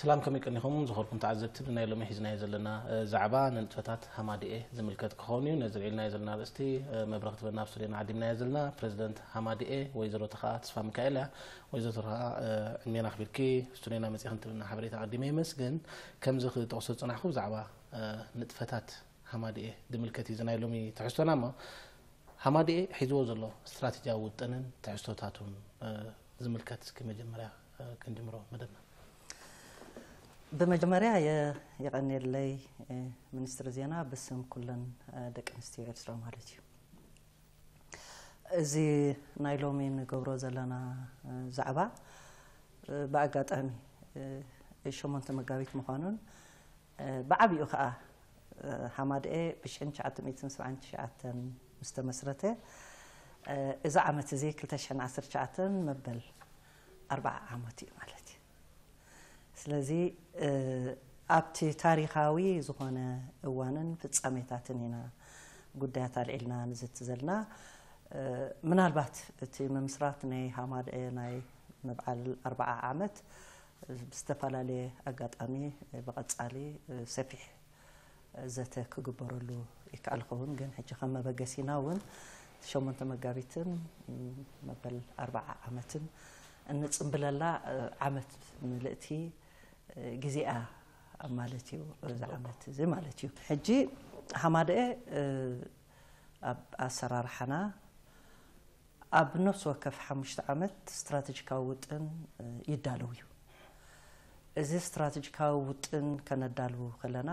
ሰላም፣ ከመይ ቀኒኹም ዝኸርኩም ተዓዘብቲ? ብናይ ሎሚ ሒዝናዮ ዘለና ዛዕባ ንንጥፈታት ሃማድኤ ዝምልከት ክኸውን እዩ። ነዚ ልዒልናዮ ዘለና ኣርእስቲ መብረኽቲ በና ኣብ ስቱድዮና ዓዲምናዮ ዘለና ፕሬዚደንት ሃማድኤ ወይዘሮ ተኸኣ ተስፋ ሚካኤል እያ። ወይዘሮ ተኸኣ፣ ዕድሜና ኣኽቢርኪ ስቱድዮና መጺእክን ትብልና ሓበሬታ ኣቐዲመ የመስግን። ከምዚ ክጠቕሶ ዝጸናሕኩ ብዛዕባ ንጥፈታት ሃማድኤ ዝምልከት እዩ እዚ ናይ ሎሚ ትሕዝቶና። እሞ ሃማድኤ ሒዝዎ ዘሎ ስትራቴጂያዊ ውጥንን ትሕዝቶታቱን ዝምልከት እስኪ መጀመርያ ክንጅምሮ መደብና። ብመጀመርያ የቐንየለይ ሚኒስትሪ ዜና ብስም ኩለን ደቂ ኣንስትዮ ኤርትራ ማለት እዩ። እዚ ናይ ሎሚ ንገብሮ ዘለና ዛዕባ ብኣጋጣሚ ሸሞንተ መጋቢት ምዃኑን ብዓቢኡ ከዓ ሃማድኤ ብሽሕን ትሽዓተ ሚእትን ሰብዓን ትሽዓተን ምስ ተመስረተ እዚ ዓመት እዚ ክልተ ሽሕን ዓሰርተ ትሽዓተን መበል ኣርብዓ ዓመት እዩ ማለት እዩ። ስለዚ ኣብቲ ታሪኻዊ ዝኾነ እዋንን ፍጻሜታትን ኢና ጉዳያት ኣልዒልና ንዝቲ ዘለና። ምናልባት እቲ ምምስራት ናይ ሃማድኤ ናይ ምብዓል ኣርብዓ ዓመት ብዝተፈላለየ ኣጋጣሚ ብቐጻሊ ሰፊሕ ዘተ ክግበረሉ ይከኣል ኸውን፣ ግን ሕጂ ከም መበገሲና እውን ሸሞንተ መጋቢትን መበል ኣርብዓ ዓመትን እንጽምብለላ ዓመት ምልእቲ ግዜኣ ማለት እዩ። እዚ ዓመት እዚ ማለት እዩ። ሕጂ ሃማደኤ ኣብ ኣሰራርሓና ኣብ ነፍሲ ወከፍ ሓሙሽተ ዓመት ስትራተጂካዊ ውጥን ይዳለው እዩ። እዚ ስትራተጂካዊ ውጥን ከነዳልው ከለና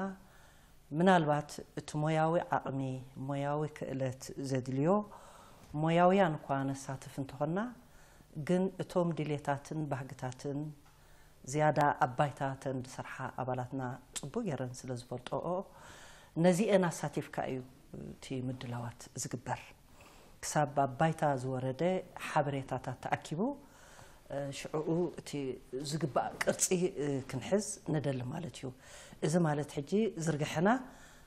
ምናልባት እቲ ሞያዊ ዓቕሚ፣ ሞያዊ ክእለት ዘድልዮ ሞያውያን እኳ ነሳትፍ እንተኾንና፣ ግን እቶም ድሌታትን ባህግታትን ዝያዳ ኣብ ባይታ እተን ዝሰርሓ ኣባላትና ጽቡቕ ገይረን ስለ ዝፈልጥኦ፣ ነዚኤን ኣሳቲፍካ እዩ እቲ ምድላዋት ዝግበር። ክሳብ ኣብ ባይታ ዝወረደ ሓበሬታታት ተኣኪቡ፣ ሽዕኡ እቲ ዝግባእ ቅርጺ ክንሕዝ ንደሊ ማለት እዩ። እዚ ማለት ሕጂ ዝርግሐና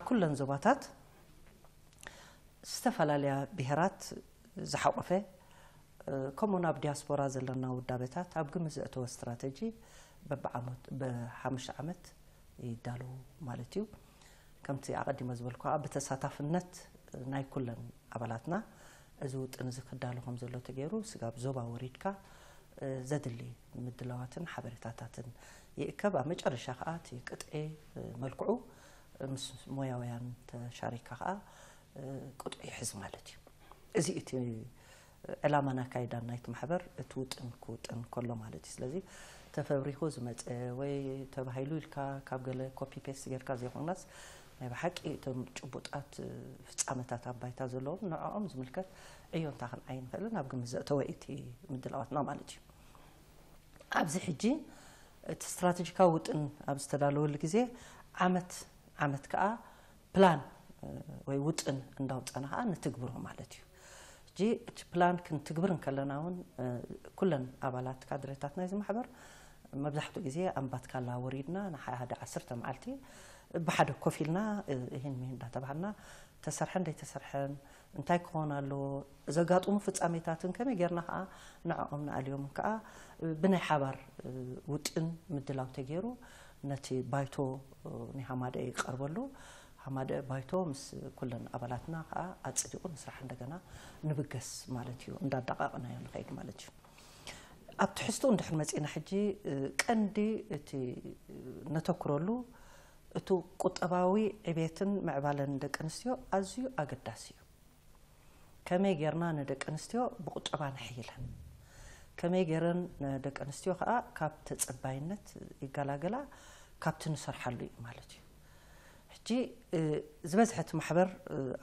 ኩለን ዞባታት ዝተፈላለያ ብሄራት ዝሓቆፈ፣ ከምኡውን ኣብ ዲያስፖራ ዘለና ውዳበታት ኣብ ግምት ዘእተወ ስትራተጂ በብዓመት ብሓሙሽተ ዓመት ይዳለዉ ማለት እዩ። ከምቲ ኣቐዲመ ዝበልኩ ከዓ ብተሳታፍነት ናይ ኩለን ኣባላትና እዚ ውጥን እዚ ክዳሎ ከም ዘሎ ተገይሩ ስጋብ ዞባ ወሪድካ ዘድሊ ምድላዋትን ሓበሬታታትን ይእከብ። ኣብ መጨረሻ ከዓ እቲ ቅጥዒ መልክዑ ምስ ሞያውያን ተሻሪካ ከዓ ቅጥዒ ይሕዝ ማለት እዩ። እዚ እቲ ዕላማን ኣካይዳን ናይቲ ማሕበር እቲ ውጥን ክውጥን ከሎ ማለት እዩ። ስለዚ ተፈብሪኹ ዝመፀ ወይ ተባሂሉ ኢልካ ካብ ገለ ኮፒ ፔስት ጌርካ ዘይኮንናስ ናይ ብሓቂ እቶም ጭቡጣት ፍፃመታት ኣብ ባይታ ዘለዎም ንዕኦም ዝምልከት ዕዮ እንታይ ክንዓይ ንኽእልን ኣብ ግምት ዘእተወ እዩ እቲ ምድላዋትና ማለት እዩ። ኣብዚ ሕጂ እቲ ስትራተጂካዊ ውጥን ኣብ ዝተዳለወሉ ግዜ ዓመት ዓመት ከዓ ፕላን ወይ ውጥን እንዳውፃና ከዓ ንትግብሮ ማለት እዩ። ሕጂ እቲ ፕላን ክንትግብር እንከለና እውን ኩለን ኣባላት ካድሬታት ናይዚ ማሕበር መብዛሕትኡ ግዜ ኣምባትካላ ወሪድና ንሓደ ዓሰርተ መዓልቲ ብሓደ ኮፍ ኢልና ይህን ሚህን እንዳተባሃልና ተሰርሐን ዘይተሰርሐን እንታይ ክኾን ኣለዎ ዘጋጥሙ ፍጻሜታትን ከመይ ጌርና ከዓ ንዕኦም ንኣልዮምን ከዓ ብናይ ሓባር ውጥን ምድላው ተገይሩ ነቲ ባይቶ ናይ ሃማደኤ ይቐርበሉ። ሃማደኤ ባይቶ ምስ ኩለን ኣባላትና ከዓ ኣፅዲቑ ንስራሕ እንደገና ንብገስ ማለት እዩ። እንዳዳቃቕናዮ ንኸይድ ማለት እዩ። ኣብ ትሕዝትኡ እንድሕር መፂና ሕጂ ቀንዲ እቲ ነተኩረሉ እቲ ቁጠባዊ ዕቤትን ምዕባለን ደቂ ኣንስትዮ ኣዝዩ ኣገዳሲ እዩ። ከመይ ጌርና ንደቂ ኣንስትዮ ብቁጠባ ነሕይለን፣ ከመይ ጌረን ንደቂ ኣንስትዮ ከዓ ካብ ተፀባይነት ይገላገላ፣ ካብቲ ንሰርሓሉ እዩ ማለት እዩ። ሕጂ ዝበዝሐ እቲ ማሕበር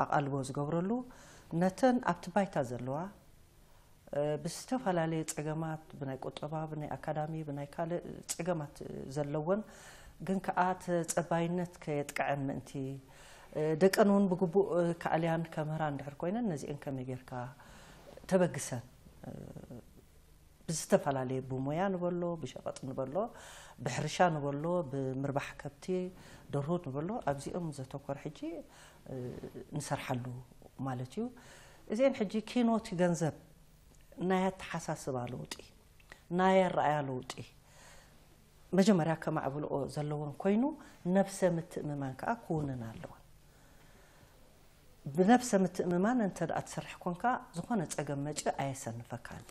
ኣቓልቦ ዝገብረሉ ነተን ኣብቲ ባይታ ዘለዋ ብዝተፈላለየ ፀገማት ብናይ ቁጠባ ብናይ ኣካዳሚ ብናይ ካልእ ፀገማት ዘለወን ግን ከዓ ተፀባይነት ከየጥቅዐን ምእንቲ ደቀን እውን ብግቡእ ከኣልያን ከምህራ እንድሕር ኮይነን ነዚአን ከመይ ጌርካ ተበግሰን ብዝተፈላለየ ብሞያ ንበሎ ብሸቐጥ ንበሎ ብሕርሻ ንበሎ ብምርባሕ ከብቲ ደርሁት ንበሎ ኣብዚኦም ዘተኮር ሕጂ ንሰርሓሉ ማለት እዩ። እዚአን ሕጂ ኪኖቲ ገንዘብ ናይ ኣተሓሳስባ ለውጢ ናይ ኣረኣያ ለውጢ መጀመርያ ከማዕብልኦ ዘለዎን ኮይኑ፣ ነብሰ ምትእምማን ከዓ ክውንን ኣለዎ። ብነብሰ ምትእምማን እንተ ደኣ ትሰርሕ ኮንካ፣ ዝኾነ ጸገም መጺኡ ኣየሰንፈካን።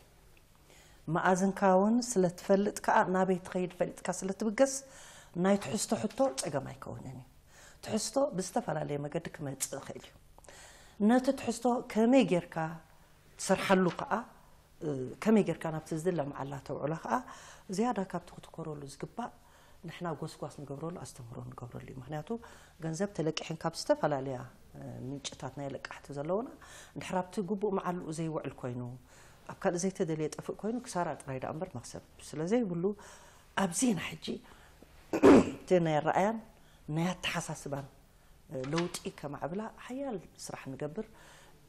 መኣዝንካ እውን ስለ ትፈልጥ ከኣ፣ ናበይ ትኸይድ ፈሊጥካ ስለ ትብገስ፣ ናይ ትሕዝቶ ሕቶ ጸገም ኣይከውንን እዩ። ትሕዝቶ ብዝተፈላለየ መገዲ ክመጽእ ይኽእል እዩ። ነቲ ትሕዝቶ ከመይ ጌርካ ትሰርሓሉ ከኣ፣ እ፣ ከመይ ጌርካ ናብቲ ዝድለ መዓላ ተውዕሎ ከኣ፣ ዝያዳ ካብቲ ክትኮረሉ ዝግባእ፣ ንሕና ጎስጓስ ንገብረሉ፣ ኣስተምህሮ ንገብረሉ እዩ። ምኽንያቱ፣ ገንዘብ ተለቂሕን ካብ ዝተፈላለያ፣ እ፣ ምንጭታት ናይ ለቃሕቲ ዘለውና፣ እንድሕር ኣብቲ ግቡእ መዓልኡ ዘይውዕል ኮይኑ፣ ኣብ ካልእ ዘይተደልየ ጠፍእ ኮይኑ፣ ክሳራ ጥራይ ደኣ እምበር መኽሰብ ስለ ዘይብሉ፣ ኣብዚና ሕጂ እቲ ናይ ኣረኣያን ናይ ኣተሓሳስባን፣ እ፣ ለውጢ ከማዕብላ ሓያል ስራሕ ንገብር።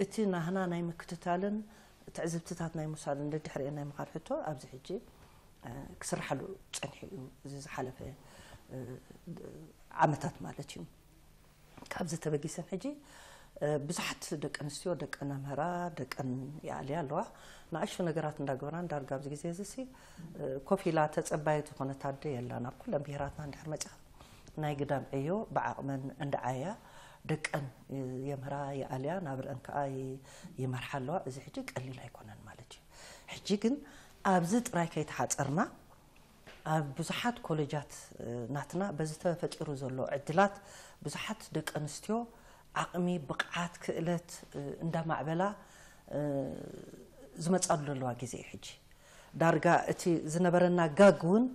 እቲ ናህና ናይ ምክትታልን ትዕዝብትታት ናይ ምውሳድን ደድሕሪአን ናይ ምኻድ ሕቶ ኣብዚ ሕጂ፣ እ፣ ክስርሓሉ ጸኒሑ እዩ። እዚ ዝሓለፈ፣ እ፣ ዓመታት ማለት እዩ። ካብዚ ተበጊሰን ሕጂ፣ እ፣ ብዙሓት ደቂ ኣንስትዮ ደቀን ኣምህራ፣ ደቀን ይኣልያ ኣለዋ። ንኣሽቱ ነገራት እንዳገበራን ዳርጋ ኣብዚ ግዜ እዚ ሲ፣ እ፣ ኮፍ ኢላ ተጸባይት ዝኾነት ኣደ የላን። ኣብ ኩለን ብሄራትና እንድሕር መጺኻ ናይ ግዳም ዕዮ ብዓቕመን እንዳዓያ ደቀን የምህራ፣ ይኣልያ፣ ናብረአን ከኣ ይ-፣ ይመርሓ ኣለዋ። እዚ ሕጂ ቀሊል ኣይኮነን ማለት እዩ። ሕጂ ግን ኣብዚ ጥራይ ከይተሓጸርና፣ ኣብ ብዙሓት ኮሌጃት፣ እ፣ ናትና በዚ ተፈጢሩ ዘሎ ዕድላት ብዙሓት ደቂ ኣንስትዮ ዓቕሚ፣ ብቕዓት፣ ክእለት፣ እ፣ እንዳማዕበላ፣ እ፣ ዝመጻሉ ዘለዋ ግዜ እዩ ሕጂ። ዳርጋ እቲ ዝነበረና ጋግ እውን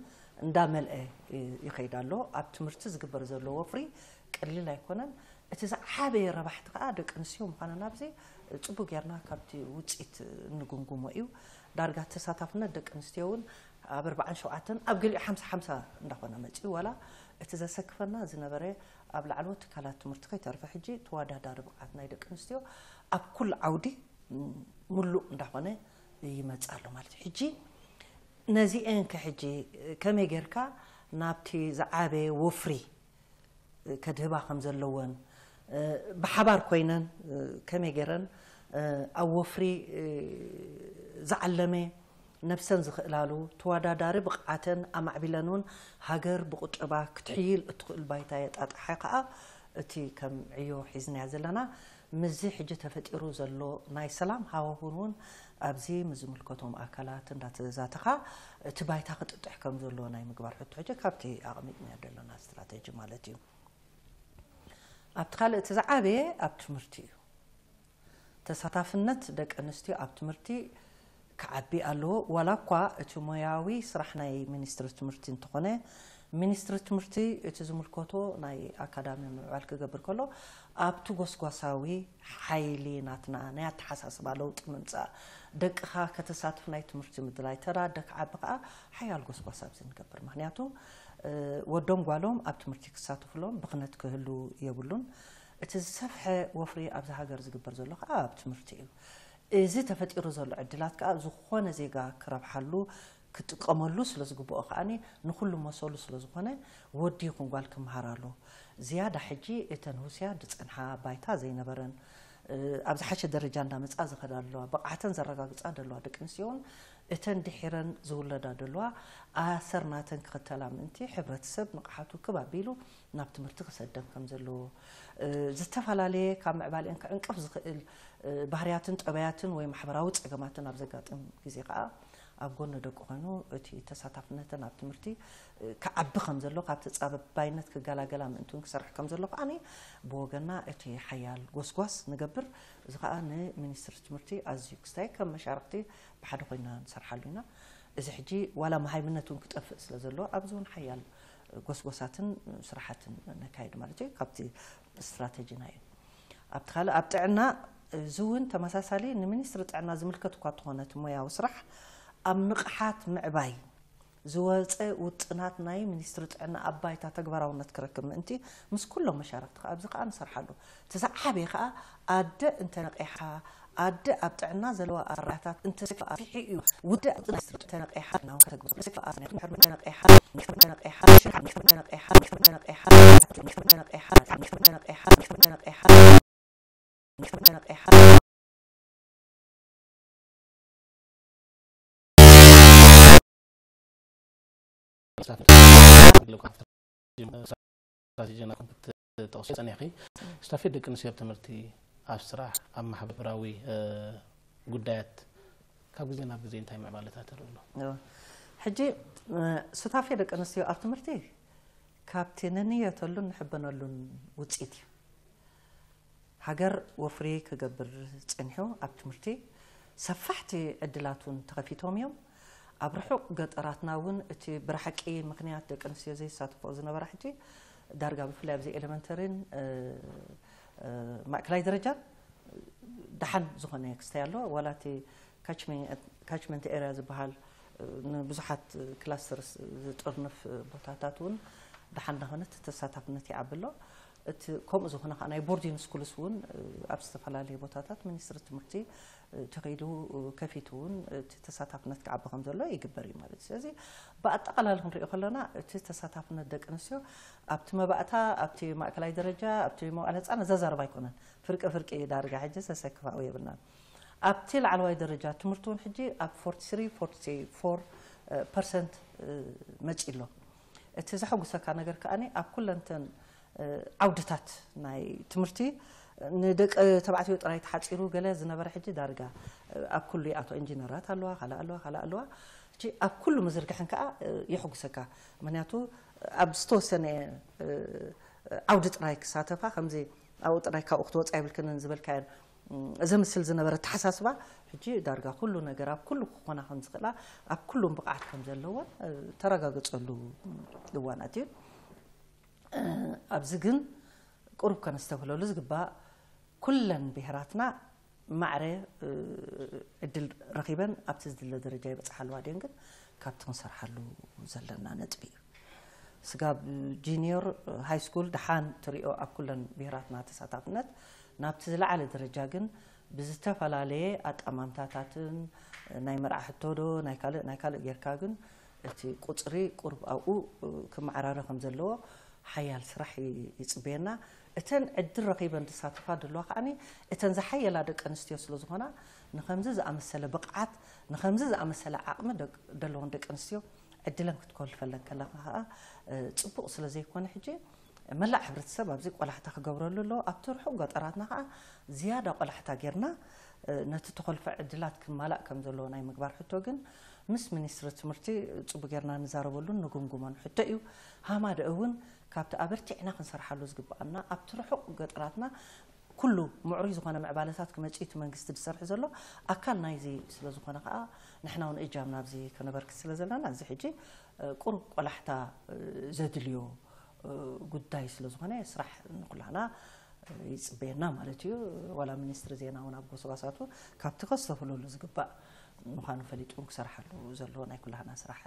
እንዳመልአ ይኸይድ ኣሎ። ኣብ ትምህርቲ ዝግበር ዘሎ ወፍሪ ቀሊል ኣይኮነን። እቲ ዝዓበየ ረባሕቲ ከኣ ደቂ ኣንስትዮ ምዃነን ኣብዚ ጽቡቅ ጌርና ካብቲ ውጽኢት እንግምግሞ እዩ። ዳርጋ ተሳታፍነት ደቂ ኣንስትዮ እውን ኣብ ኣርባዓን ሸውዓተን፣ ኣብ ገሊኡ ሓምሳ ሓምሳ እንዳኾነ መጺኡ። ዋላ እቲ ዘሰክፈና ዝነበረ ኣብ ላዕለዎት ትካላት ትምህርቲ ከይተርፈ ሕጂ ተወዳዳሪ ብቕዓት ናይ ደቂ ኣንስትዮ ኣብ ኩሉ ዓውዲ፣ ም፣ ምሉእ እንዳኾነ ይመጽእ ኣሎ ማለት እዩ። ሕጂ ነዚኤን ከ ሕጂ ከመይ ጌርካ ናብቲ ዝዓበየ ወፍሪ ከድህባ ከም ዘለወን፣ እ፣ ብሓባር ኮይነን፣ እ፣ ከመይ ገይረን፣ እ፣ ኣብ ወፍሪ፣ እ፣ ዝዓለመ ነብሰን ዝኽእላሉ ተወዳዳሪ ብቕዓተን ኣማዕቢለን እውን ሃገር ብቁጠባ ክትሕይል እትኽእል ባይታ የጣጥሓ ከኣ እቲ ከም ዕዮ ሒዝናዮ ዘለና ምስዚ ሕጂ ተፈጢሩ ዘሎ ናይ ሰላም ሃዋሁን እውን ኣብዚ ምስ ዝምልከቶም ኣካላት እንዳተዛተኻ እቲ ባይታ ክጥጥሕ ከም ዘለዎ ናይ ምግባር ሕቶ ሕጂ ካብቲ ኣቕሚጥናዮ ዘለና ስትራተጂ ማለት እዩ። ኣብቲ ካልእ እቲ ዝዓበየ ኣብ ትምህርቲ እዩ። ተሳታፍነት ደቂ ኣንስትዮ ኣብ ትምህርቲ ክዓቢ ኣለዎ። ዋላ እኳ እቲ ሞያዊ ስራሕ ናይ ሚኒስትሪ ትምህርቲ እንተኾነ፣ ሚኒስትሪ ትምህርቲ እቲ ዝምልከቶ ናይ ኣካዳሚ ምዕባል ክገብር ከሎ፣ ኣብቲ ጎስጓሳዊ ሓይሊ ናትና ናይ ኣተሓሳስባ ለውጢ ምምጻእ፣ ደቅኻ ከተሳትፍ ናይ ትምህርቲ ምድላይ፣ ተራ ኣደ ክዓቢ ከኣ ሓያል ጎስጓስ ኣብዚ ንገብር። ምኽንያቱ፣ እ፣ ወዶም ጓሎም ኣብ ትምህርቲ ክሳተፉሎም ብኽነት ክህሉ የብሉን። እቲ ዝሰፍሐ ወፍሪ ኣብዚ ሃገር ዝግበር ዘሎ ከኣ ኣብ ትምህርቲ እዩ። እዚ ተፈጢሩ ዘሎ ዕድላት ከኣ ዝኾነ ዜጋ ክረብሓሉ፣ ክጥቀመሉ ስለ ዝግብኦ ከኣ ንኹሉ መሰሉ ስለ ዝኾነ ወዲ ይኹን ጓል ክምሃር ኣሎ። ዝያዳ ሕጂ እተን ሩስያ ዝጸንሓ ባይታ ዘይነበረን፣ እ፣ ኣብ ዝሓሸ ደረጃ እንዳመጻ ዝኸዳ ዘለዋ፣ ብቕዓተን ዘረጋግጻ ዘለዋ ደቂ ኣንስትዮ እውን እተን ድሒረን ዝውለዳ ዘለዋ ኣሰር ናተን ክኽተላ ምእንቲ ሕብረተሰብ ንቕሓቱ ክብ ኣቢሉ ናብ ትምህርቲ ክሰደም ከም ዘለዎ፣ እ፣ ዝተፈላለየ ካብ ምዕባሌን ክዕንቅፍ ዝኽእል፣ እ፣ ባህርያትን ጠባያትን ወይ ማሕበራዊ ጸገማትን ኣብ ዘጋጥም ግዜ ከኣ ኣብ ጎኒ ደቂ ኮይኑ እቲ ተሳታፍነተን ኣብ ትምህርቲ፣ እ፣ ክዓቢ ከም ዘሎ፣ ካብ ተጻባባይነት ክገላገላ ምእንቲ እውን ክሰርሕ ከም ዘሎ ከኣ ብወገና እቲ ሓያል ጎስጓስ ንገብር። እዚ ከኣ ንሚኒስትሪ ትምህርቲ ኣዝዩ ክስታይ ከም መሻርክቲ ብሓደ ኮይና ንሰርሓሉ ኢና። እዚ ሕጂ ዋላ መሃይምነት እውን ክጠፍእ ስለ ዘሎ ኣብዚ እውን ሓያል ጎስጎሳትን ስራሓትን ነካይድ ማለት እዩ። ካብቲ ስትራተጂና እዩ። ኣብቲ ካልእ ኣብ ጥዕና፣ እዚ እውን ተመሳሳሊ ንሚኒስትሪ ጥዕና ዝምልከት እኳ እንተኾነ እቲ ሞያዊ ስራሕ ኣብ ንቕሓት ምዕባይ ዝወፀ ውጥናት ናይ ሚኒስትሪ ጥዕና ኣብ ባይታ ተግባራውነት ክረክብ ምእንቲ ምስ ኩሎም መሻርክቲ ከኣ ኣብዚ ከኣ ንሰርሓሉ። እቲ ዝዓበየ ከኣ ኣደ እንተነቒሓ፣ ኣደ ኣብ ጥዕና ዘለዋ ኣረኣእያታት እንተስፋ ኣስፊሑ እዩ። ውድእ ኣብ ጥዕና ሚኒስትሪ ተነቒሓ፣ ናው ከተግብር ተነቒሓ፣ ተነቒሓ፣ ተነቒሓ፣ ተነቒሓ፣ ተነቒሓ፣ ተነቒሓ፣ ስትራቴጂና ክትጠቕሱ ጸኒሕኪ። ስታፌት ደቂ ኣንስትዮ ኣብ ትምህርቲ፣ ኣብ ስራሕ፣ ኣብ ማሕበራዊ ጉዳያት ካብ ግዜ ናብ ግዜ እንታይ ምዕባለታት ኣሎ? ሕጂ ሱታፌ ደቂ ኣንስትዮ ኣብ ትምህርቲ ካብቲ ንንየተሉን ንሕበነሉን ውፅኢት እዩ። ሃገር ወፍሪ ክገብር ጸኒሑ ኣብ ትምህርቲ ሰፋሕቲ ዕድላት እውን ተኸፊቶም እዮም። ኣብ ርሑቕ ገጠራትና እውን እቲ ብርሓቂ ምኽንያት ደቂ ኣንስትዮ ዘይሳተፎ ዝነበራ ሕጂ ዳርጋ ብፍላይ ኣብዚ ኤሌመንተሪን ማእከላይ ደረጃን ደሓን ዝኾነ ክስተይ ኣሎ። ዋላ እቲ ካችመንት ኤርያ ዝበሃል ንብዙሓት ክላስተርስ ዝጥርንፍ ቦታታት እውን ደሓን እናኾነ እቲ ተሳታፍነት ይዓቢ ኣሎ። እቲ ከምኡ ዝኾነ ከዓ ናይ ቦርዲንግ ስኩልስ እውን ኣብ ዝተፈላለዩ ቦታታት ሚኒስትሪ ትምህርቲ ተኸይዱ ከፊቱ እውን እቲ ተሳታፍነት ክዓቢ ከም ዘሎ ይግበር እዩ ማለት እዩ። ስለዚ ብኣጠቓላሊ ክንሪኦ ከለና እቲ ተሳታፍነት ደቂ ኣንስትዮ ኣብቲ መባእታ ኣብቲ ማእከላይ ደረጃ ኣብቲ መዋዕለ ህፃናት ዘዛርባ ኣይኮነን። ፍርቂ ፍርቂ ዳርጋ ሕጂ ሰሰክፋዊ የብልናን። ኣብቲ ላዕለዋይ ደረጃ ትምህርቲ እውን ሕጂ ኣብ ፎርቲ ስሪ ፎርቲ ፎር ፐርሰንት መፂ ኣሎ። እቲ ዘሐጉሰካ ነገር ከኣ ኣብ ኩለንተን ዓውድታት ናይ ትምህርቲ ንደቂ ተባዕትዮ ጥራይ ተሓፂሩ ገለ ዝነበረ ሕጂ ዳርጋ ኣብ ኩሉ ይኣቶ። ኢንጂነራት ኣለዋ፣ ካልእ ኣለዋ፣ ካልእ ኣለዋ። ሕጂ ኣብ ኩሉ ምዝርግሐን ከኣ የሐጉሰካ። ምክንያቱ ኣብ ዝተወሰነ ዓውዲ ጥራይ ክሳተፋ ከምዚ ኣብኡ ጥራይ ካብኡ ክትወፃ የብልክንን ዝበልካየን ዘምስል ዝነበረ ኣተሓሳስባ ሕጂ ዳርጋ ኩሉ ነገር ኣብ ኩሉ ክኾና ከም ዝኽእላ ኣብ ኩሉም ብቕዓት ከም ዘለወን ተረጋገፀሉ እዋናት እዩ። ኣብዚ ግን ቁሩብ ከነስተብህለሉ ዝግባእ ኩለን ብሄራትና ማዕረ ዕድል ረኺበን ኣብቲ ዝድለ ደረጃ ይበፅሓ ኣለዋ ድየን ግን ካብቲ ክንሰርሓሉ ዘለና ነጥቢ እዩ። ስጋብ ጂኒዮር ሃይ ስኩል ደሓን ትሪኦ ኣብ ኩለን ብሄራትና ተሳታፍነት ናብቲ ዝለዓለ ደረጃ ግን ብዝተፈላለየ ኣጣማምታታትን ናይ መርዓ ሕቶ ዶ ናይ ካልእ ናይ ካልእ ጌርካ ግን እቲ ቁፅሪ ቁሩብ ኣብኡ ክመዓራረ ከም ዘለዎ ሓያል ስራሕ ይፅበየና። እተን ዕድል ረኺበን ዝሳተፋ ዘለዋ ከዓኒ እተን ዝሓየላ ደቂ ኣንስትዮ ስለ ዝኾና ንኸምዚ ዝኣመሰለ ብቕዓት ንኸምዚ ዝኣመሰለ ዓቕሚ ደለዎን ደቂ ኣንስትዮ ዕድለን ክትኮልፈለን ከለኻ ከዓ ፅቡቕ ስለ ዘይኮነ ሕጂ መላእ ሕብረተሰብ ኣብዚ ቆላሕታ ክገብረሉ ኣለዎ። ኣብቲ ርሑቕ ገጠራትና ከዓ ዝያዳ ቆላሕታ ጌርና ነቲ ተኾልፈ ዕድላት ክማላእ ከም ዘለዎ ናይ ምግባር ሕቶ ግን ምስ ሚኒስትሪ ትምህርቲ ፅቡ ጌርና ንዛረበሉን ንጉምጉሞን ሕቶ እዩ። ሃማደአ እውን ካብቲ ኣበርቲዕና ክንሰርሓሉ ዝግበኣና ኣብቲ ርሑቕ ገጠራትና ኩሉ ምዕሩይ ዝኾነ ምዕባለታት ክመፅእ እቲ መንግስቲ ዝሰርሕ ዘሎ ኣካል ናይዚ ስለ ዝኾነ ከዓ ንሕና እውን እጃምና ኣብዚ ከነበርክት ስለ ዘለና እዚ ሕጂ ቁሩብ ቆላሕታ ዘድልዮ ጉዳይ ስለ ዝኾነ ስራሕ ንኩላና ይፅበየና ማለት እዩ። ዋላ ሚኒስትሪ ዜና እውን ኣብ ጎስጓሳቱ ካብቲ ከስተብህለሉ ዝግባእ ምዃኑ ፈሊጡ እውን ክሰርሓሉ ዘለዎ ናይ ኩላና ስራሕ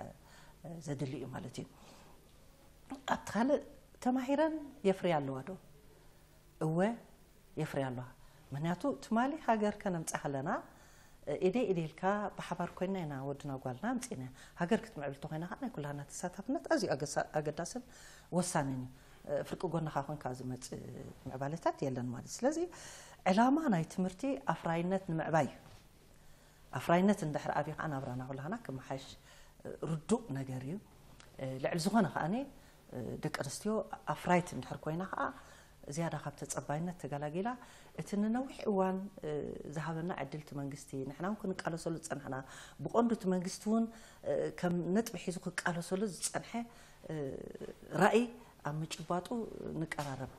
ዘድሊ እዩ ማለት እዩ። ኣብቲ ካልእ ተማሂረን የፍርያ ኣለዋ ዶ? እወ የፍርያ ኣለዋ። ምክንያቱ ትማሊ ሃገር ከነምፃ ከለና ኢደ ኢደ ኢልካ ብሓባር ኮይና ኢና ወድና ጓልና ኣምፂእና። ሃገር ክትምዕብል ተኮይና ከዓ ናይ ኩላና ተሳታፍነት ኣዝዩ ኣገሳ- ኣገዳስን ወሳንን እዩ። ፍርቂ ጎንኻ ኮንካ ዝመፅእ ምዕባለታት የለን ማለት። ስለዚ ዕላማ ናይ ትምህርቲ ኣፍራይነት ንምዕባይ እዩ። ኣፍራይነት እንድሕር ኣብዩ ከዓ ናብራና ኩላና ክመሓሽ ርዱእ ነገር እዩ። ልዕሊ ዝኾነ ከዓ ደቂ ኣንስትዮ ኣፍራይት እንድሕር ኮይና ከዓ ዝያዳ ካብ ተፀባይነት ተገላጊላ እቲ ንነዊሕ እዋን ዝሃበና ዕድል እቲ መንግስቲ ንሕና እውን ክንቃለሰሉ ዝፀናሕና ብቐንዱ እቲ መንግስቲ እውን ከም ነጥቢ ሒዙ ክቃለሰሉ ዝፀንሐ ራእይ ኣብ ምጭባጡ ንቀራረብ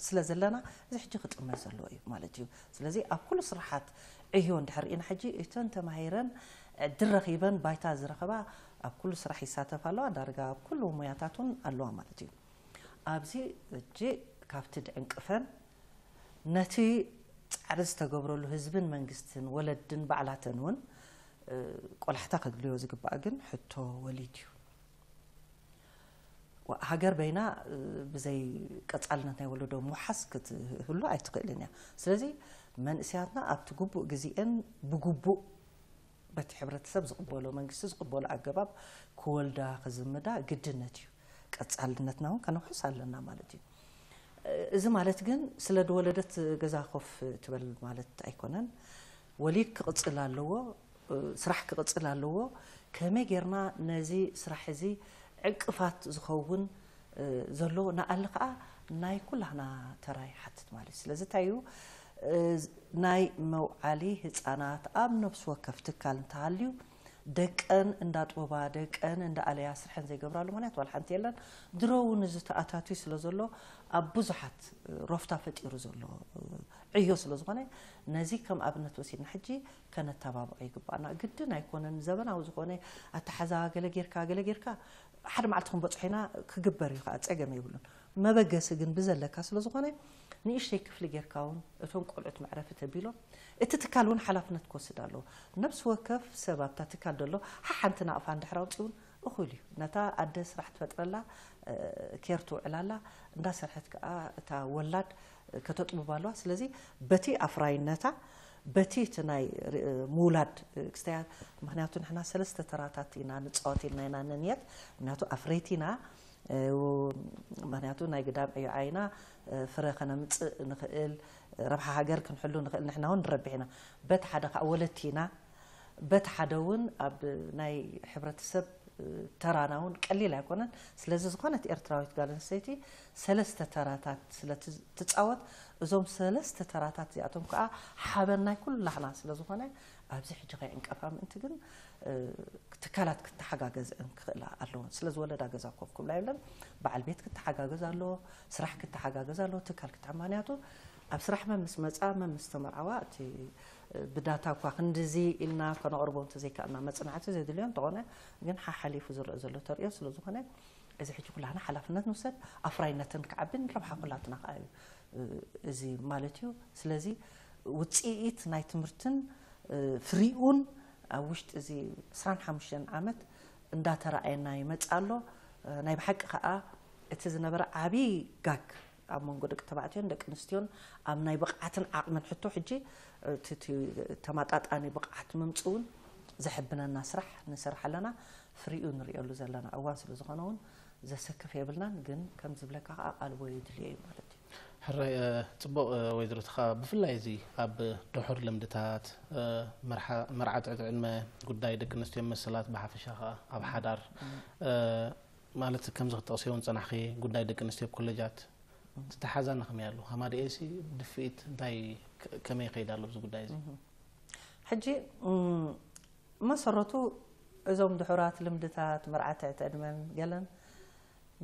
ስለ ዘለና እዚ ሕጂ ክጥመ ዘለዎ እዩ ማለት እዩ። ስለዚ ኣብ ኩሉ ስራሓት ዕዮ እንድሕር ርኢና ሕጂ እተን ተማሂረን ዕድል ረኺበን ባይታ ዝረኸባ ኣብ ኩሉ ስራሕ ይሳተፋ ኣለዋ። ዳርጋ ኣብ ኩሉ ሙያታት እውን ኣለዋ ማለት እዩ። ኣብዚ ሕጂ ካብቲ ድዕንቅፈን ነቲ ፃዕሪ ዝተገብረሉ ህዝብን መንግስትን ወለድን ባዕላተን እውን ቆላሕታ ከድልዮ ዝግባእ ግን ሕቶ ወሊድ እዩ። ሃገር በይና ብዘይ ቀፃልነት ናይ ወለዶ ምውሓስ ክትህሉ ኣይትኽእልን እያ። ስለዚ መንእሰያትና ኣብቲ ግቡእ ግዜኤን ብግቡእ በቲ ሕብረተሰብ ዝቕበሎ መንግስቲ ዝቕበሎ ኣገባብ ክወልዳ ክዝምዳ ግድነት እዩ። ቀፃልነትና እውን ከነውሕስ ኣለና ማለት እዩ። እዚ ማለት ግን ስለ ዝወለደት ገዛ ኮፍ ትበል ማለት ኣይኮነን። ወሊድ ክቕፅል ኣለዎ። ስራሕ ክቕጽል ኣለዎ። ከመይ ጌርና ነዚ ስራሕ እዚ ዕንቅፋት ዝኸውን ዘሎ ንኣሊ ከኣ ናይ ኩላህና ተራ ይሓትት ማለት እዩ። ስለዚ እንታይ እዩ፣ ናይ መውዓሊ ህጻናት ኣብ ነፍሲ ወከፍ ትካል እንተሃልዩ ደቀን እንዳጥበባ ደቀን እንዳኣለያ ስርሐን ዘይገብራሉ ምክንያት ዋላ ሓንቲ የለን። ድሮ እውን እዚ ተኣታትዩ ስለ ዘሎ ኣብ ብዙሓት ሮፍታ ፈጢሩ ዘሎ ዕዮ ስለ ዝኾነ ነዚ ከም ኣብነት ወሲድና ሕጂ ከነተባብዖ ይግባኣና። ግድን ኣይኮነን ዘበናዊ ዝኾነ ኣተሓዛ ገለ ጌርካ ገለ ጌርካ ሓደ መዓልቲ ክንበፅሖ ኢና ክግበር እዩ ከዓ ጸገም የብሉን። መበገሲ ግን ብዘለካ ስለ ዝኾነ ንእሽተይ ክፍሊ ጌርካ እውን እቶም ቆልዑት መዕረፊ ተቢሎም እቲ ትካል እውን ሓላፍነት ክወስድ ኣለዎ። ነብሲ ወከፍ ሰብ ኣብታ ትካል ዘሎ ሓሓንቲ ናቕፋ እንድሕር ኣውፅኡ እውን እኹል እዩ። ነታ ኣደ ስራሕ ትፈጥረላ፣ ኬር ትውዕላላ፣ እንዳሰርሐት ከዓ እታ ወላድ ከተጥብባ ኣለዋ። ስለዚ በቲ ኣፍራይነታ በቲ እቲ ናይ ምውላድ ክስተያ ምክንያቱ ንሕና ሰለስተ ተራታት ኢና ንፃወት ኢልና ኢና ንንየት ምክንያቱ ኣፍረይቲ ኢና ምክንያቱ ናይ ግዳም ዕዮ ዓይና ፍረ ከነምፅእ ንኽእል ረብሓ ሃገር ክንሕሉ ንኽእል ንሕና እውን ንረብሕ ኢና በቲ ሓደ ከዓ ወለቲ ኢና በቲ ሓደ እውን ኣብ ናይ ሕብረተሰብ ተራና እውን ቀሊል ኣይኮነን ስለዚ ዝኾነት ኤርትራዊት ጓል ኣንስተይቲ ሰለስተ ተራታት ስለ ትፃወት እዞም ሰለስተ ተራታት እዚኣቶም ከዓ ሓበን ናይ ኩላህና ስለ ዝኾነ ኣብዚ ሕጂ ከይዕንቀፋ ምእንቲ ግን ትካላት ክተሓጋገዝአን ክኽእላ ኣለዎን ስለ ዝወለዳ ገዛ ኮፍ ክብላ የብለን በዓል ቤት ክተሓጋገዝ ኣለዎ ስራሕ ክተሓጋገዝ ኣለዎ ትካል ክተ ምክንያቱ ኣብ ስራሕ መምስ መፃ መምስ ተመርዓዋ እቲ ብዳታ እኳ ክንድዚ ኢልና ከነቕርቦ እንተዘይከኣልና መፅናዕቲ ዘድልዮ እንተኾነ ግን ሓሓሊፉ ዝረአ ዘሎ ተርእዮ ስለ ዝኾነ እዚ ሕጂ ኩላህና ሓላፍነት ንውሰድ ኣፍራይነትን ክዓብን ረብሓ ኩላትና ከዓ እዩ እዚ ማለት እዩ ስለዚ ውፅኢት ናይ ትምህርትን ፍሪኡን ኣብ ውሽጢ እዚ ዕስራን ሓሙሽተን ዓመት እንዳተረኣየና ይመፅእ ኣሎ ናይ ብሓቂ ከዓ እቲ ዝነበረ ዓብዪ ጋግ ኣብ መንጎ ደቂ ተባዕትዮን ደቂ ኣንስትዮን ኣብ ናይ ብቕዓትን ዓቕምን ሕቶ ሕጂ ተማጣጣኒ ብቕዓት ምምፅእ እውን ዘሕብነና ስራሕ ንሰርሕ ኣለና ፍሪኡ ንሪኦሉ ዘለና እዋን ስለ ዝኾነ እውን ዘሰክፍ የብልናን ግን ከም ዝብለካ ከዓ ኣቓልቦ የድልዮ እዩ ማለት እዩ ሕራይ ፅቡቕ ወይዘሮ ተኻ ብፍላይ እዚ ኣብ ድሑር ልምድታት መርዓ ትዕቲ ዕድመ ጉዳይ ደቂ ኣንስትዮ መሰላት ብሓፈሻ ከዓ ኣብ ሓዳር ማለት ከምዚ ክትጠቕስዮ እውን ፀናሕኺ ጉዳይ ደቂ ኣንስትዮ ኮሌጃት ትተሓዛና ከመይ ኣሎ ሃማደኤሲ ድፍኢት እንታይ ከመይ ይኸይድ ኣሎ ኣብዚ ጉዳይ እዚ ሕጂ መሰረቱ እዞም ድሑራት ልምድታት መርዓ ትሕቲ ዕድመን ገለን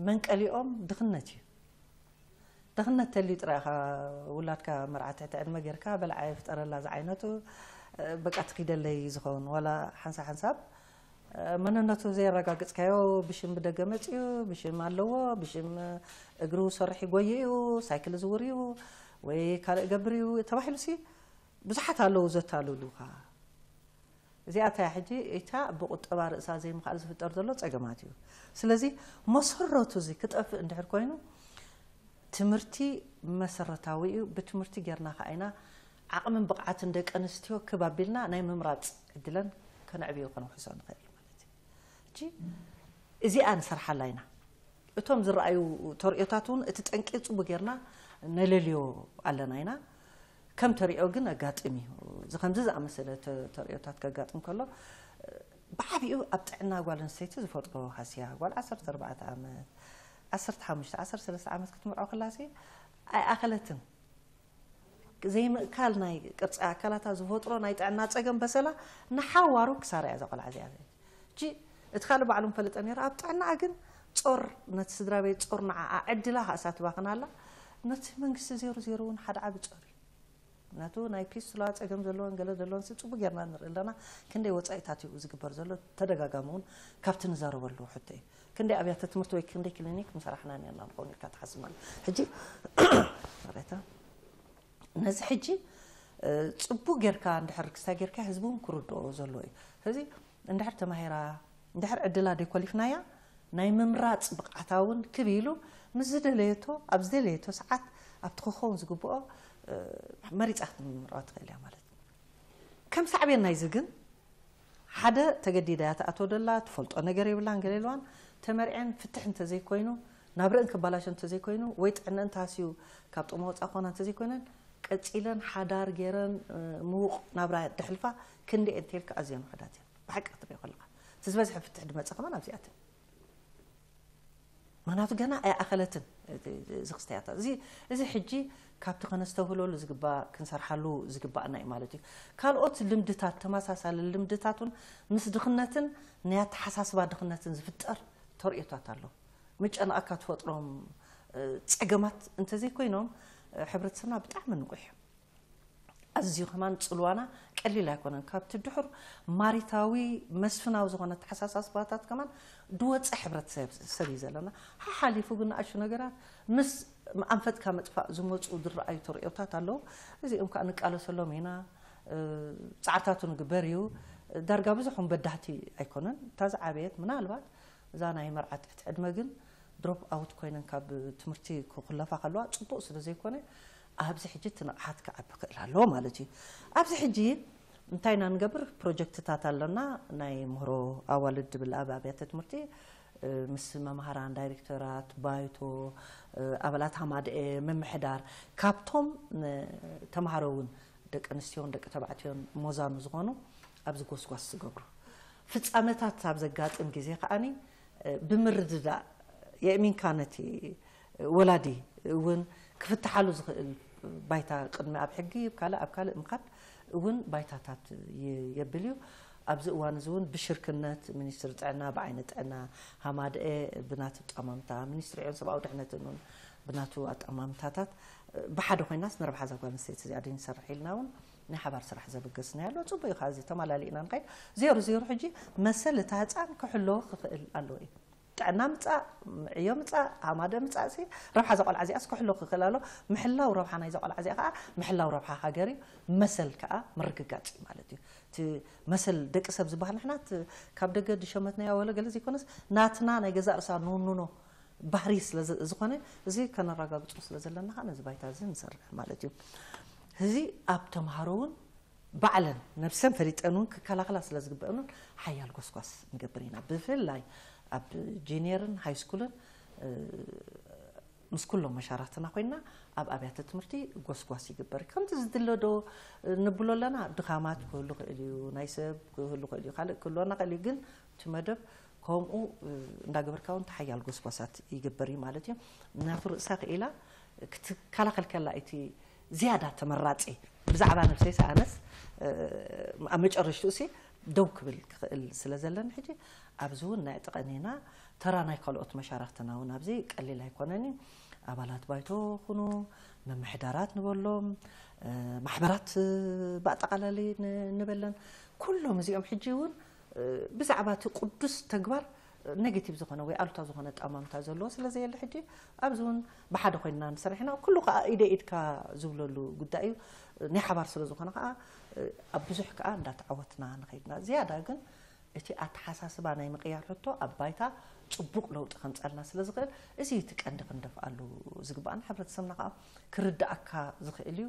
መንቀሊኦም ድኽነት እዩ ድኽነት ተልዩ ጥራይ ኢኻ ውላድካ መርዓ ትሕቲ ዕድመ ጌርካ በልዓ ይፍጠረላ ዝዓይነቱ በቃ ትኺደለይ ዝኸውን ዋላ ሓንሳ ሓንሳብ መንነቱ ዘየረጋግፅካዮ ብሽም ብደገ መፅኡ ብሽም ኣለዎ ብሽም እግሩ ሰርሕ ይጎይ እዩ ሳይክል ዝውር እዩ ወይ ካልእ ገብር እዩ ተባሂሉ ሲ ብዙሓት ኣለዉ ዘታልሉኻ እዚኣ እታ ሕጂ እታ ብቁጠባ ርእሳ ዘይምኽኣል ዝፍጠር ዘሎ ፀገማት እዩ ስለዚ መሰረቱ እዚ ክጠፍእ እንድሕር ኮይኑ ትምህርቲ መሰረታዊ እዩ ብትምህርቲ ጌርና ከዓ ኢና ዓቕምን ብቕዓትን ደቂ ኣንስትዮ ክብ ኣቢልና ናይ ምምራፅ ዕድለን ከነዕብዮ ከነውሕሶ ንኽእል ማለት እዩ እዚኣ ንሰርሓላ ኢና እቶም ዝረኣዩ ተርእዮታት እውን እቲ ጠንቂ ፅቡ ጌርና ነለልዮ ኣለና ኢና ከም ተሪኦ ግን ኣጋጥም እዩ እዚ ከምዚ ዝኣመሰለ ተርእዮታት ከጋጥም ከሎ ብዓብኡ ኣብ ጥዕና ጓል ኣንስተይቲ ዝፈጥሮ ሃስያ ጓል ዓሰርተ ኣርባዕተ ዓመት ዓሰርተ ሓሙሽተ ዓሰርተ ሰለስተ ዓመት ክትምርዖ ከላሲ ኣይኣኸለትን ዘይምእካል ናይ ቅርፂ ኣካላታ ዝፈጥሮ ናይ ጥዕና ፀገም በሰላ ንሓዋሩ ክሳራ እያ እዛ ቆልዓ እዚኣ እጂ እቲ ካልእ ባዕሉ ምፈልጠ ነይሩ ኣብ ጥዕናኣ ግን ፆር ነቲ ስድራ ቤት ፆር ንዓኣ ዕድላ ከኣ እሳ ትባኽን ኣላ ነቲ መንግስቲ ዜሩ ዜሩ እውን ሓደ ዓቢ ፆር እዩ ምክንያቱ ናይ ፒስቱላ ፀገም ዘለወን ገለ ዘለወን ሲ ፅቡቅ ጌርና ንርኢ ኣለና ክንደይ ወፃኢታት እዩ ዝግበር ዘሎ ተደጋጋሚ እውን ካብቲ ንዛረበሉ ሕቶ እዩ ክንደይ ኣብያተ ትምህርቲ ወይ ክንደይ ክሊኒክ ምሰራሕና ነርና ንኸውን ኢልካ ትሓስብ ማለት ሕጂ ነዚ ሕጂ ፅቡቅ ጌርካ እንድሕር ክስታይ ጌርካ ህዝቢ እውን ክርድኦ ዘለዎ እዩ ስለዚ እንድሕር ተማሂራ እንድሕር ዕድላ ደይኮሊፍናያ ናይ ምምራፅ ብቕዓታ እውን ክብ ኢሉ ምስ ዝደለየቶ ኣብ ዝደለየቶ ሰዓት ኣብቲ ክኸውን ዝግብኦ መሪፃ ክትምርዖ ትኽእል እያ ማለት እዩ ከም ሳዕቤን ናይዚ ግን ሓደ ተገዲዳ እያ ትኣትዎ ደላ ትፈልጦ ነገር የብላን ገለ ኢልዋን ተመርዐን ፍትሕ እንተዘይኮይኑ ናብረእን ክባላሾ እንተዘይኮይኑ ወይ ጥዕነን ተሃስዩ ካብ ጥቕሚ ወፃእ ክኾና እንተዘይኮይነን ቀጺለን ሓዳር ገይረን ምዉቕ ናብራ ደሕልፋ ክንደየን እንተልካ ኣዝየን ውሑዳት እየን። ብሓቂ ክትሪኦ ከለኻ እቲ ዝበዝሐ ፍትሕ ድመጸ ከማን ኣብዚኣትን ምክንያቱ ገና ኣይኣኸለትን እዚ ክስተያታት እዚ እዚ ሕጂ ካብቲ ከነስተውህለሉ ዝግባእ ክንሰርሓሉ ዝግባእና እዩ ማለት እዩ። ካልኦት ልምድታት ተመሳሳሊ ልምድታት እውን ምስ ድኽነትን ናይ ኣተሓሳስባ ድኽነትን ዝፍጠር ተርእዮታት ኣሎ። ምጨነቓካ ትፈጥሮም ጸገማት እንተዘይኮይኖም ሕብረተሰብና ብጣዕሚ ንቑሕ እዩ። ኣዝዩ ከማን ጽልዋና ቀሊል ኣይኮነን። ካብቲ ድሑር ማሪታዊ መስፍናዊ ዝኾነ ኣተሓሳስባታት ከማን ድወፀ ሕብረተሰብ ሰብ እዩ ዘለና። ሓሓሊፉ ግን ንኣሹ ነገራት ምስ ኣንፈጥካ ምጥፋእ ዝመፁ ዝረኣዩ ተርእዮታት ኣለዉ። እዚኦም ከዓ ንቃለሰሎም ኢና። ፃዕርታቱ ንግበር እዩ። ዳርጋ ብዙሕ በዳህቲ ኣይኮነን። እታ ዝዓበየት ምናልባት እዛ ናይ መርዓ ትሕቲ ዕድመ ግን ድሮፕ ኣውት ኮይነን ካብ ትምህርቲ ክኹለፋ ከለዋ ፅቡቕ ስለ ዘይኮነ ኣብዚ ሕጂ እቲ ንቕሓት ክዓቢ ክእል ኣለዎ ማለት እዩ። ኣብዚ ሕጂ እንታይ ኢና ንገብር? ፕሮጀክትታት ኣለና። ናይ ምህሮ ኣዋልድ ድብል ኣብ ኣብያተ ትምህርቲ ምስ መምሃራን፣ ዳይሬክተራት፣ ባይቶ፣ ኣባላት ሃማደኤ፣ ምምሕዳር ካብቶም ተምሃሮ እውን ደቂ ኣንስትዮን ደቂ ተባዕትዮን ሞዛኑ ዝኾኑ ኣብዚ ጎስጓስ ዝገብሩ ፍጻመታት ኣብ ዘጋጥም ግዜ ከዓኒ ብምርድዳእ የእሚንካ ነቲ ወላዲ እውን ክፍትሓሉ ዝኽእል ባይታ ቅድሚ ኣብ ሕጊ ካልእ ኣብ ካልእ ምኻድ እውን ባይታታት የብል እዩ። ኣብዚ እዋን እዚ እውን ብሽርክነት ሚኒስትሪ ጥዕና ብዓይኒ ጥዕና ሃማደኤ ብናቱ ኣጠማምታ ሚኒስትሪ ዕዮን ሰብኣዊ ድሕነትን እውን ብናቱ ኣጠማምታታት ብሓደ ኮይናስ ንረብሓ እዛ ጓል ኣንስተይቲ እዚኣ ድንሰርሕ ኢልና እውን ናይ ሓባር ስራሕ ዘበገስና ኣሎ። ፅቡቅ እዩ። እዚ ተማላሊእና ንኸይድ ዜሩ ዜሩ ሕጂ መሰል እታ ህፃን ክሕሎ ክኽእል ኣለዎ እዩ። ጥዕና ምፃእ፣ ዕዮ ምፃእ፣ ሃማደ ምፃእ ሲ ረብሓ እዛ ቆልዓ እዚኣስ ክሕሎ ክኽእል ኣሎ። ምሕላው ረብሓ ናይዛ ቆልዓ እዚኣ ከዓ ምሕላው ረብሓ ሃገር እዩ። መሰል ከዓ ምርግጋፅ እዩ ማለት እዩ። እቲ መሰል ደቂ ሰብ ዝበሃል ንሕና ካብ ደገ ድሸመትናዮ ወለ ገለ ዘይኮነስ ናትና ናይ ገዛእ ርእሳ ንውንኖ ባህሪ ስለዝኾነ እዚ ከነረጋግፆ ስለዘለና ከዓ ነዚ ባይታ እዚ ንሰርሕ ማለት እዩ። እዚ ኣብ ተምሃሮ እውን ባዕለን ነብሰን ፈሊጠን እውን ክከላኸላ ስለዝግበአን ሓያል ጎስጓስ ንገብር ኢና። ብፍላይ ኣብ ጂኒየርን ሃይስኩልን ምስ ኩሎም መሻራትና ኮይና ኣብ ኣብያተ ትምህርቲ ጎስጓስ ይግበር። ከምቲ ዝድለዶ ንብሎ ኣለና። ድኻማት ክህሉ ክእል እዩ፣ ናይ ሰብ ክህሉ ክእል እዩ፣ ካልእ ክህልወና ክእል እዩ። ግን እቲ መደብ ከምኡ እንዳገበርካ እውን ተሓያል ጎስጓሳት ይግበር እዩ ማለት እዩ። ምክንያቱ ርእሳ ክኢላ ክትከላኸል ከላ እቲ ዝያዳ ተመራፂ ብዛዕባ ነብሰይ ሰኣነስ ኣብ መጨረሽትኡ ሲ ደው ክብል ክኽእል ስለ ዘለኒ ሕጂ ኣብዚ እውን ናይ ጥቐኒና ተራ ናይ ካልኦት መሻርክትና እውን ኣብዚ ቀሊል ኣይኮነን እዩ። ኣባላት ባይቶ ኩኑ፣ ምምሕዳራት ንበሎም፣ ማሕበራት ብኣጠቓላሊ ንበለን ኩሎም እዚኦም ሕጂ እውን ብዛዕባ እቲ ቅዱስ ተግባር ኔጌቲቭ ዝኾነ ወይ ኣሉታ ዝኾነ ኣጠማምታ ዘለዎ ስለ ዘየለ ሕጂ ኣብዚ እውን ብሓደ ኮይንና ንሰርሕ ኢና። ኩሉ ከዓ ኢደ ኢድካ ዝብለሉ ጉዳይ እዩ። ናይ ሓባር ስለ ዝኾነ ከዓ ኣብ ብዙሕ ከዓ እንዳተዓወትና ንኸይድና ዝያዳ ግን እቲ ኣተሓሳስባ ናይ ምቕያር ሕቶ ኣብ ባይታ ፅቡቕ ለውጢ ከምፀልና ስለ ዝኽእል እዚ እቲ ቀንዲ ክንደፍኣሉ ዝግባኣና። ሕብረተሰብና ከዓ ክርዳኣካ ዝኽእል እዩ።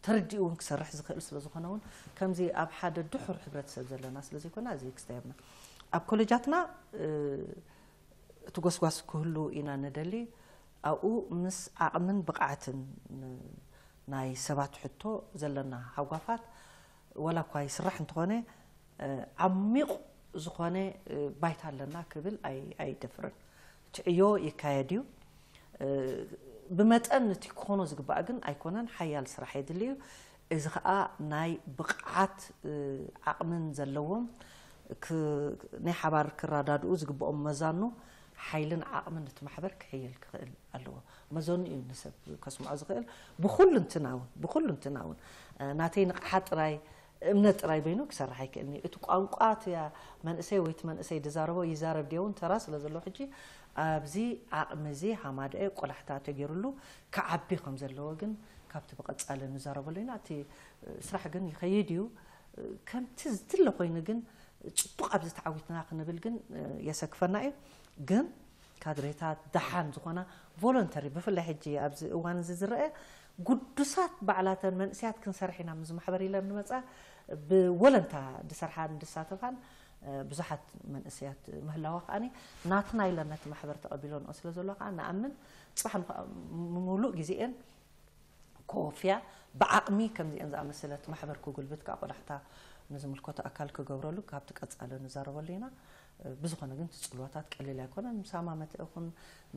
ተረዲኡ እውን ክሰርሕ ዝኽእል ስለ ዝኾነ እውን ከምዚ ኣብ ሓደ ድሑር ሕብረተሰብ ዘለና ስለ ዘይኮና እዚ ክስተየብና ኣብ ኮሌጃትና እቲ ጎስጓስ ክህሉ ኢና ንደሊ። ኣብኡ ምስ ዓቕምን ብቕዓትን ናይ ሰባት ሕቶ ዘለና ሃጓፋት ዋላ እኳ ይስራሕ እንተኾነ ዓሚቕ ዝኾነ ባይታ ኣለና ክብል ኣይደፍርን። እቲ ዕዮ ይካየድ እዩ። ብመጠን እቲ ክኾኖ ዝግባእ ግን ኣይኮነን። ሓያል ስራሕ የድሊ እዩ። እዚ ከዓ ናይ ብቕዓት ዓቕምን ዘለዎም ናይ ሓባር ክረዳድኡ ዝግብኦም መዛኑ ሓይልን ዓቕምን እቲ ማሕበር ክሕይል ክኽእል ኣለዎ። መዘኑ እዩ ንሰብ ከስምዖ ዝኽእል። ብኩሉ እንትናውን ብኩሉ እንትናውን ናተይ ንቕሓት ጥራይ እምነት ጥራይ በይኑ ክሰርሕ ኣይክእልን እዩ። እቲ ቋንቋ እቲ መንእሰይ ወይ እቲ መንእሰይ ድዛረቦ ይዛረብ ድየውን ተራ ስለ ዘለዎ ሕጂ ኣብዚ ዓቕሚ እዚ ሃማደኤ ቆላሕታ ተገይሩሉ ክዓቢ ከም ዘለዎ ግን ካብቲ ብቐጻሊ ንዛረበሉ ኢና። እቲ ስራሕ ግን ይኸይድ እዩ። ከምቲ ዝድለ ኮይኑ ግን ፅቡቕ ኣብዚ ተዓዊትና ክንብል ግን የሰክፈና እዩ። ግን ካድሬታት ደሓን ዝኾና ቮለንተሪ ብፍላይ ሕጂ ኣብዚ እዋን እዚ ዝረአ ጉዱሳት ባዕላተን መንእሰያት ክንሰርሕ ኢና ምስ ማሕበር ኢለን ንመፃ ብወለንታ ድሰርሓን ድሳተፋን ብዙሓት መንእሰያት ምህላዋ ከዓኒ ናትና ኢለን ነቲ ማሕበር ተቐቢሎንኦ ስለ ዘለዋ ከዓ ንኣምን ፅባሕ ንኸ- ሙሉእ ግዜኤን ኮፍያ ብዓቕሚ ከምዚአን ዝኣመሰለት ማሕበር ክጉልብት፣ ከዓ ቆላሕታ ንዝምልከቶ ኣካል ክገብረሉ ካብቲ ቀፃሊ ንዛረበሉ ኢና። ብዝኾነ ግን እቲ ፅልዋታት ቀሊል ኣይኮነን። ምስ ሃማመተ ይኹን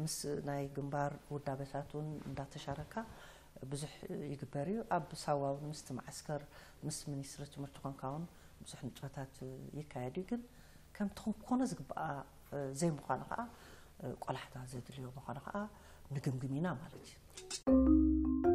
ምስ ናይ ግንባር ውዳበታት እውን እንዳተሻረካ ብዙሕ ይግበር እዩ። ኣብ ሳዋ እውን ምስቲ መዓስከር ምስ ሚኒስትሪ ትምህርቲ ኮንካ እውን ብዙሕ ንጥፈታት ይካየድ እዩ። ግን ከምቲ ክኾነ ዝግባኣ ዘይምዃኑ ከዓ ቆላሕታ ዘድልዮ ምዃኑ ከዓ ንግምግም ኢና ማለት እዩ።